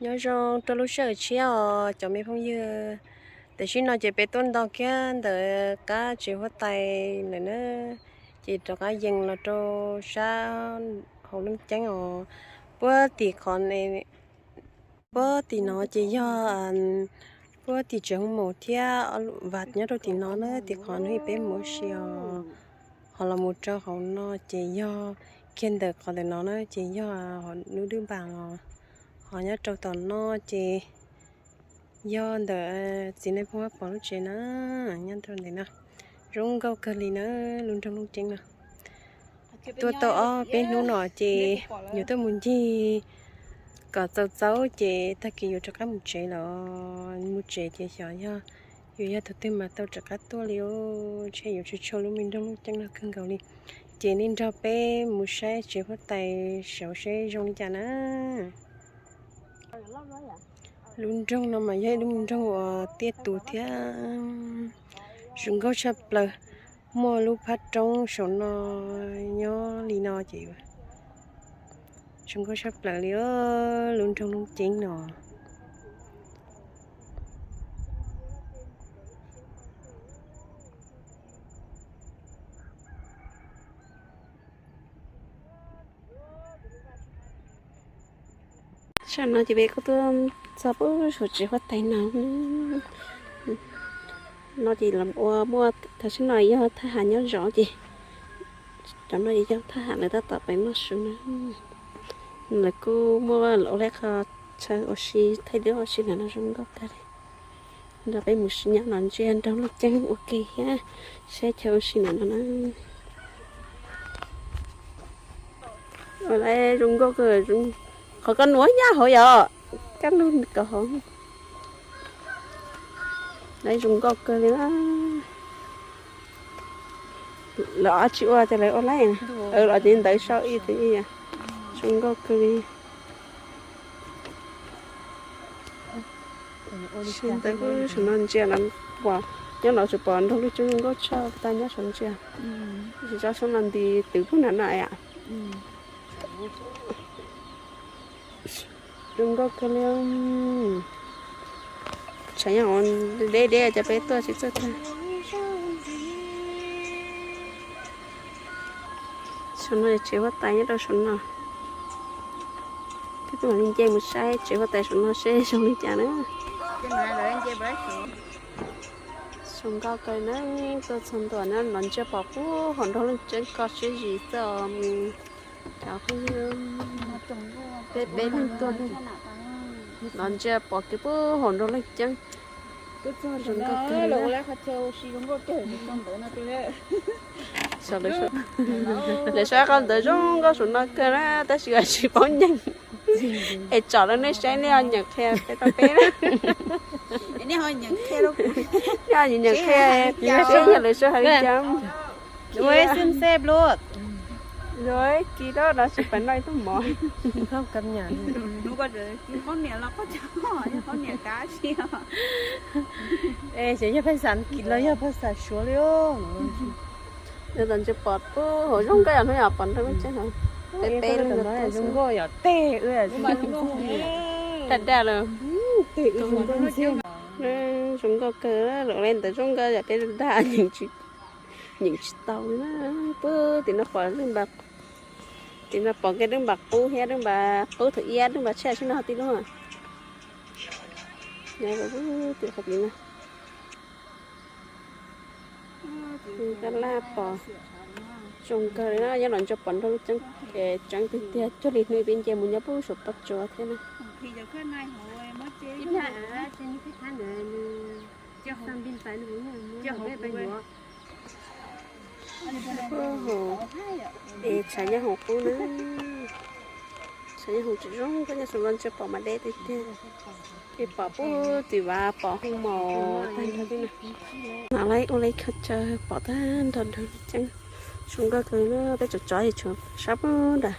Nyob zoo rau lub sij hawm tshiab os cov me phooj ywg. Tam sim no ces peb tuaj nto kiag ntawm qab tsev huab tais lawm na, ces rov qab yees los rau sab hauv Looj Ceeb os. Puag tim qhov, puag tim no ces yog, puag tim tsev hoo maum thiab vas nyob rau tim no na, tim qhov no peb mus ua si os. Ho los mus rau hauv no ces yog kiag ntawm qhov ntawm no na ces yog hov Nub Dwb Npas os. Ho nyob rau tom no ces yog ntawm txiv Nais Phoo Vaj Pov lub tsev na, nyob rau ntawm no. Zoo nkauj kawg li na, lub nroog Looj Ceeb no. Tuaj tau ob peb hnub no ces yuav tuaj mus ncig kom txaus txaus ces tag kis yuav rov qab mus tsev los, mus tsev ces xyov yog yus yog tus twg mas tau rov qab tuaj li os. Ntshe yuav tsis tshua lub me nroog Looj Ceeb no kawg nkaus li. Ces nej nrog peb mus saib tsev huab tais saud seb zoo li cas na. Lub nroog no mas yog ib lub nroog uas tiaj tus thiab zoo nkauj tshaj plaws. Muaj lub phab roob saum no nyob li no ces zoo nkauj tshaj plaws li lub nroog Looj Ceeb no. Tam sim no ces peb kuj tuaj txog puag saum tsev huab tais no. No ces ua muaj, tam sim no yog thaj ham nyob zov ces cov no ces yog thaj ham lawv tab tom pem noj su na. Lawv kuj muaj ua lawv qhov chaw ua si, thaij duab ua si ntawm no zoo nkauj kawg li. Nrog peb mus nyob no ntsia nrog Looj Ceeb ua ke thiab saib chaw ua si ntawm no na. Ua zoo nkauj kawg, qhov koj nuav nyob hauv yom, kab lug kom hauv. Lawv zoo nkauj kawg li na. Lawv ob tsis ua ces lawv ua laij, los ces ntawd sau ib tug ib yam. Zoo nkauj kawg li. Sib ntawd kuj saum no ntsia no, pom nyob no tsuas pom nrog lub coob zoo nkauj tshaj tag nyob saum ntsia. Tsis tsob sab no nti twv puag nram no yom. Zoo nkauj kawg li. Tshav nyob hauv deb deb cov peb tuaj tsis txawj tag. Saum no tsev huab tais nyob rau saum no. Peb tuaj mam li nce mus saib tsev huab tais saum no seb zoo li cas na. Zoo nkauj kawg na, tuaj txog ntua na los ntsia pom puag hauv nroog Looj Ceeb ko siab zis txoj mus. Cov phooj ywg, peb peb leeg tuaj, los ntsia pom kev puag hauv nroog Looj Ceeb. Zoo nkauj kawg. Lawv saib qhov ntawd zoo nkauj saum no kawg na, tab sis tsis paub nyeem. Es tsom rau nej saib, nej ho nyeem qhia peb tau peb na. Nej ho nyeem qhia, seb yog lawv suab hais li cas. Yuav kis rau no tsis pais noj ib tug mov. Xyov yog phaj xav Askiv los yog phaj xav Suav li. Nws los ntsia pom puag hauv zoo nkauj yom, hnub yom pom nrog lub tseeb hauv. Peb peb leeg zoo nkauj yom, tej daj daj lawm. Zoo nkauj kawg, lawv ua li ntawd zoo nkauj yom, peb daj daj nyeem tsis tau li na. Puag tim no pom lub npa, tim no pom kiag lub npa qub thiab lub npa qub thaum ib, lub npa tshaj sib no tib lub. Tim qhov tim no. Tab laj pom zoo kawg li na, nyob los ntsia pom nrog lub tseeb, tseeb tiag tiag cuag li hnub peb nce mus nyob puag saum pob tsuas thiab na. Puag hauv, es tshav nyob hauv qub na. Tshav nyob hauv tsis zoo, koj nyob saum no ntsia pom mas deb tiag tiag. Es pom puag tim vaj pom hoo maum tag nrho li na. No lawv ua lawv khaws chaw pom tag nrho nrog lub tseeb. Zoo nkauj kawg na, peb tsov tsov es tshuav sab puag nram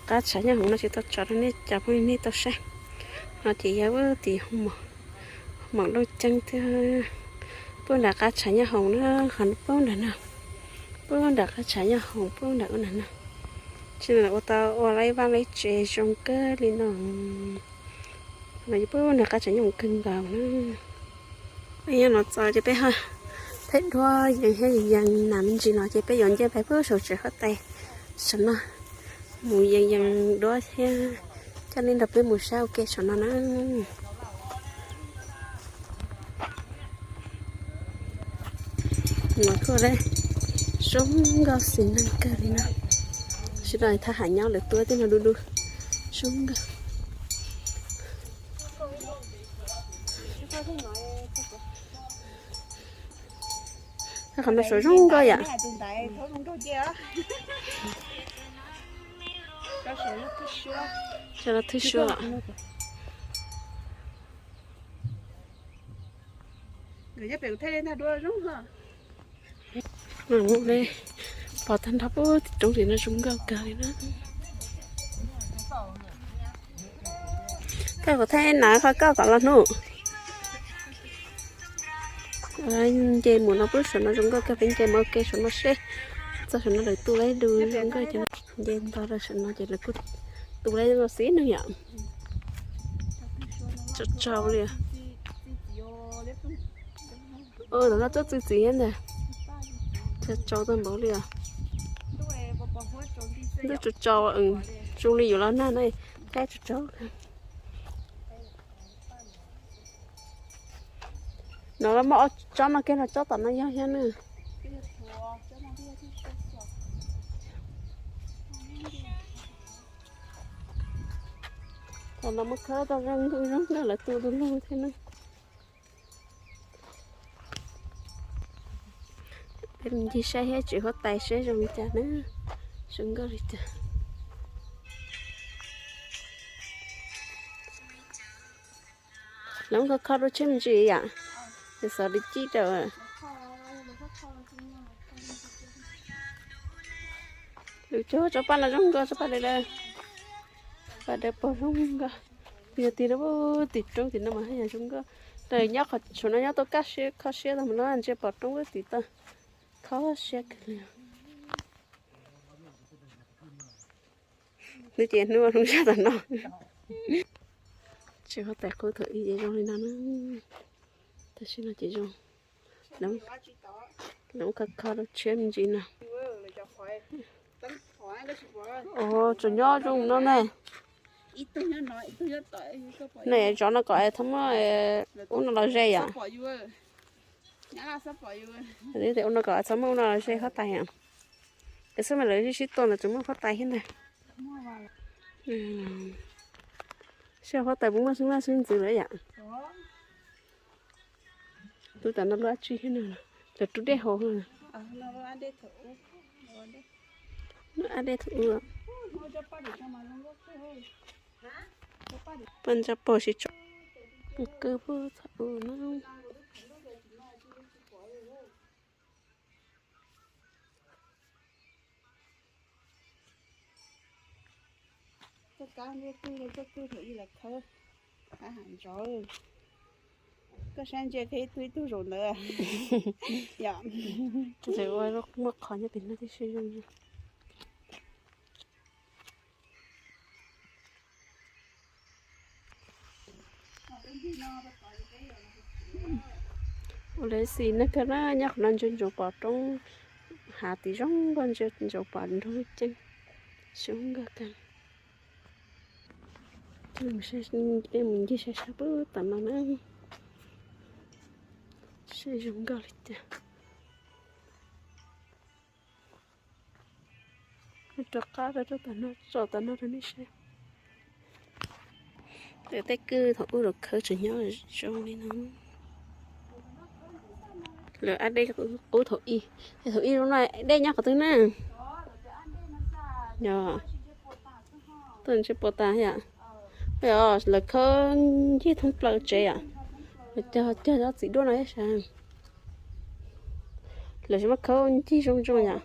qab tshav nyob hauv no tsis tau tso rau nej cov phooj ywg nej tau saib. No ces yog puag tim hoo maum, hoo maum Looj Ceeb thiab. Puag nram qab tshav nyob hauv na, qhov puag nram no. Puag nram qab tshav nyob hauv puag nram ub nram no. Tsis ua tau ua lawv vaj lawv tsev zoo kawg li no. Mas yus pub nws qab tseem nyob kawg nkaus na. Peb nyob no txog ces peb ho thaij duab yees thiab yees nas me ntsis no ces peb yuav nce pais pub saum tsev huab tais saum no, mus yees yees duab thiab coj nej nrog peb mus saib ua ke saum no na. Mas kuj zoo nkauj xis neej kawg li no. Sawv daws thaj ham nyob lawv tuaj tej no du du, zoo nkauj. Qhov no suav zoo nkauj yom. Cov no thwj suab. Pom tag nrho pub tim roob tim no zoo nkauj kawg li na. Thaj kuv thaij nas qhov koj kom los hnub. Nce mus no pub saum no zoo nkauj kawg, peb nce mus ua ke saum no seb. Txog saum no lawv tu lawv du zoo nkauj cov no. Nce ntog rau saum no ces lawv kuj tu lawv xib neeg yom. Tsau tsau li. Lawv no tuaj txi txiv thiab ntag. Tsau tsau tag npaum li os. Ntuj tsau tsau, zoo li yuav los nag na, thaib tsau tsau. No los muaj ob tsob no kiag los tsob tom no yog thiab na. Thaum no muaj khawb tau zoo nkauj zoo nkauj lawv tu du lug thiab na. Peb mus ncig saib thiab tsev huab tais seb zoo li cas na, zoo nkauj li cas. Lawv muab kho kho rau tshiab me ntsis yom, es xov li cib rau. Lub cog tsob paj no zoo nkauj, tsob paj dawb dawb, paj dawb paug zoo nkauj. Yog tig rau tim roob tim no mas haj yam zoo nkauj. Nyob qhov tsuas no nyob tau kaj siab kho siab tag mus no ntshe pom roob tim toj kho siab kawg li. Hnub ces hnub ua zoo zaj tom no. Tsev huab tais qub thaum ub ces zoo li no na. Tam sim no ces zoo. Lawv muab kho kho rau tshiab me ntsis no. Ov, tseem nyob zoo no ne. Nej zov no kom es thaum muaj ub no los ze yom. Ub no kom txhob muaj ub no los ze huab tais yom. Es xwb mas lawv sib sib tua ntawd tseem muaj huab tais thiab ntag. Seb huab tais puas muaj xwb maj xwb ntxwv lawm yom. Tus tam no lub dab tsi thiab no, cov rub dej hauv. Lub ab dej thaum ub. Paj ntsa pog sib tso. Kawg puag thaum ub no. Koj kab ntiab twg, koj twg thaum ub los khawb, ab ham ntsov. Koj saib ntsia kiag ib tug ib tug zaum ntawd. Yom. Ua muaj qhov nyob pem no tib si zoo. Ua lawv xis neej kawg na, nyob qhov no ntsia ntsoov pom roob hav tid zoo nkauj, ntsia ntsoov pom nroog ceeb zoo nkauj kawg. Mus ncig saib sab pem tom no na, saib zoo nkauj li cas. Rov qab rau tom no, tsom tom no rau nej saib. Tej kwj thaum ub los khawb tseem nyob zoo li no. Lawv ab dej qub thaum ub, thaum ub zoo no dej nyob qhov twg na? Yog, tuaj ntshe puas tas yom. Lawv khawb ncig thoob plaws tsev yom. Lawv cog cog cov txiv duaj no ib sab. Lawv tsis muab khawb ncig zoo zoo yom.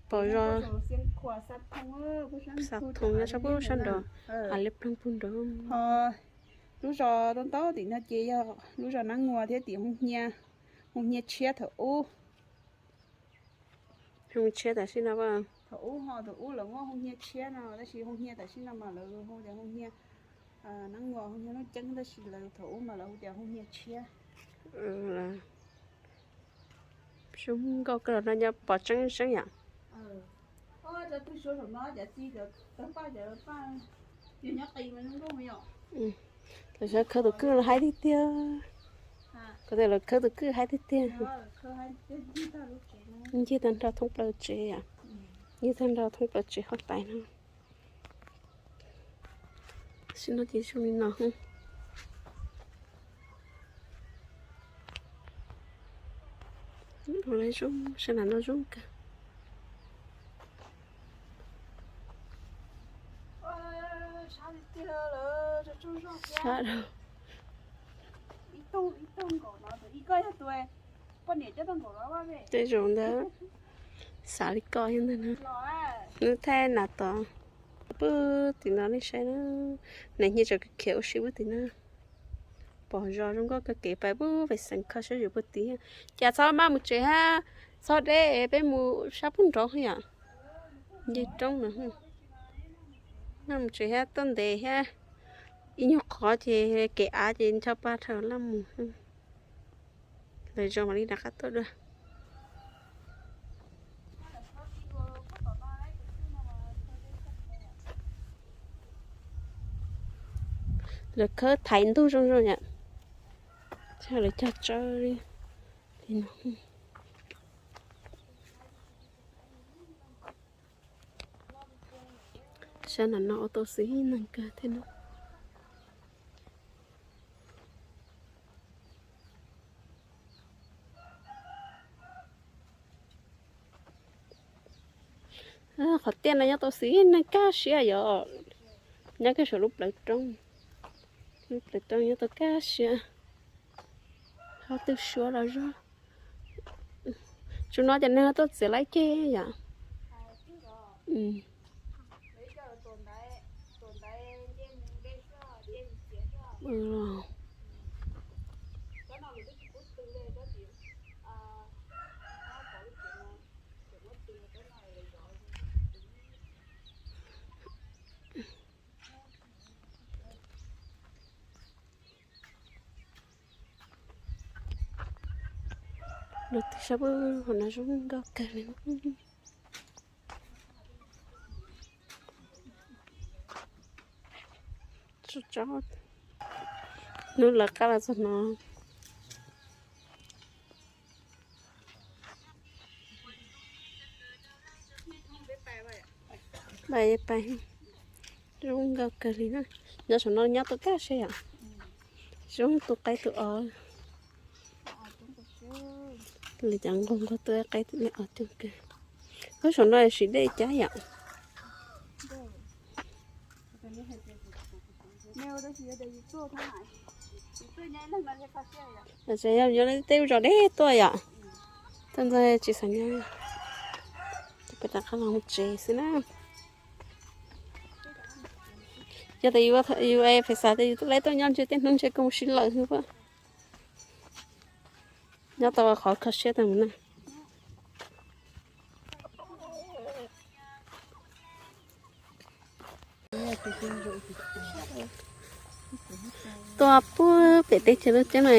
Pom zos Xa Thoo nyob sab pub sab nrad, hav liab ploog pug nrad. Lub zos tau ntau tim no ces yog lub zos Nab Nua thiab tim Hoo Hnyiab, Hoo Hnyiab tshiab thaum ub. Hoo tshiab tam sim no as. Ub ho thaum ub lawv muaj hoo hiav tshiab no, tab sis hoo hiav tam sim no mas lawv hu tias hoo hiav, neeb nua hoo hiav Looj Ceeb, tab sis lawv thaum ub mas lawv hu tias hoo hiav tshiab. Zoo nkauj kawg no, nyob pom tseeb tseeb yom. Lawv sab khawb tus kwj los haib tiag tiag. Kuv tias lawv khawb tus kwj haib tiag tiag. Ncig tag nrho thoob plaws tsev yom. Ncig tag nrho thoob plaws tsev huab tais no. Sim no ces zoo li no. Zoo, sab nram no zoo kawg. Sab rau. Tej zaum ntawd xav li koj thiab ntag na. Nws thaij nas tod puag tim no nej saib na. Nas nyiaj tseem khiav ua si puag tim na. Pom zos zoo nkauj kawg, kev pais puag pem xeev kho sab zos puag tim. Cas txhob maj mus tsev hab, txhob deb, peb mus sab puag nraud yom. Nce roob no. Maj mus tsev thiab tuaj ntev thiab ib nyuag qhov ces kev av ces ncho pa dhau laj mus. Lawv zoo mam li rov qab tuaj dua. Lawv khawb thaiv ntug zoo zoo yom. Lawv cog tsawb li no. Sab nram no ua tau xwb neeg kawg thiab no. Qhov tiaj no nyob tau xwb neeg kaj siab yom. Nyob kiag saum lub plawv roob. Lub plawv roob nyob tau kaj siab. Ho twb suav los zog. Tsum no ces neeg tuaj txiav laib ceg yom. Lub twg sab pub hauv no zoo nkauj kawg li. Hnub lawv qab los txog no. Pais, pais, zoo nkauj kawg li na. Nyob saum no nyob tau kaj siab yom. Zoo tus qaib tus os. Lawv cov nquag nquag tuaj qaib tus me os coob kawg. Koj saum no siv dej cas yom. Yog tej zos deb tuaj yom. Tuaj ntawd tsis xav nyob, peb rov qab los mus tsev xwb na. Yog tias yus, yus phev xav tias yus lawv tuaj nyob ntshe tej hnub ntshe kuj mus sib lawm xwb. Nyob tau qhov kho siab tag mus na. Tuaj puag pem teb chaws Looj Ceeb no,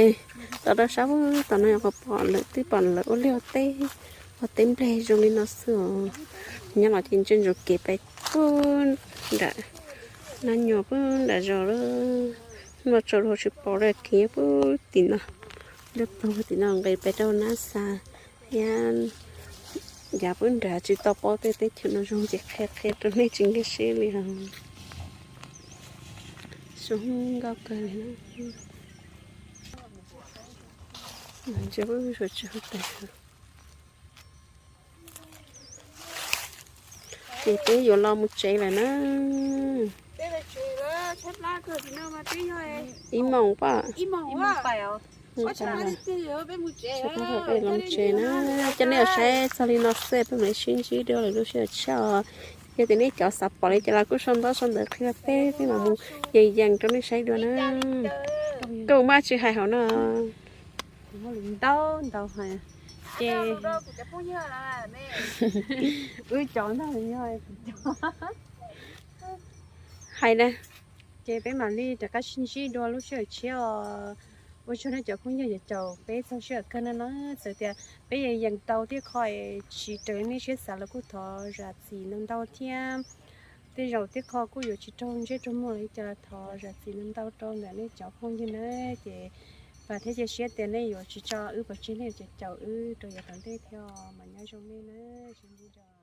tom rau sab puag tom no yog qhov pom lawv twb pom lawv ua liaj ua teb, ua teb nplej zoo li no xwb os. Nyob los ces ntsia ntsoov kev pais puag nram, nab nyuam puag nram zos lawm. Hnub no tsaus ntuj tsis pom lawm, kev puag tim no, lub puag tim no nqis pais rau Nab Xas thiab. Yav puag nrad tsis tau paub tej teb chaws no zoo ces qhia qhia rau nej tsis nkag siab li os. Zoo nkauj kawg li na. Ntsia puag saum tsev huab tais. Ces peb yuav los mus tsev lawm na. Ib moos pom. Peb los mus tsev na. Coj nej los saib txog li no xwb, peb mam li sib ntsib dua lwm lub sij hawm tshiab os. Yog tias nej cov xav pom li cas los kuj sau ntaub sau ntawv qhia peb, peb mam mus yees yees rau nej saib dua na. Koj maj tsis hais hauv no. Ntau ntau hais. Ces wb cov ntag yog hais na, ces peb mam li rov qab sib ntsib dua lub sij hawm tshiab os. Ua tsaug nej cov phooj ywg caum peb txog sij hawm kawg no na. Txawm tias peb yeej yeem tau thiab qhov tsis raws nej siab xav los kuj thov zam txim ntau ntau thiab. Tej zaum thiab qhov kuj yuav tsis raug ntsej raug muag li cas, thov zam txim ntau ntau rau ntawm nej cov phooj ywg na. Ces vam thiab cia siab tias nej yuav tsis tso wb pov tseg, nej yuav caum wb rau yav tom ntej thiab. Mas nyob zoo nej na, sib ntsib dua.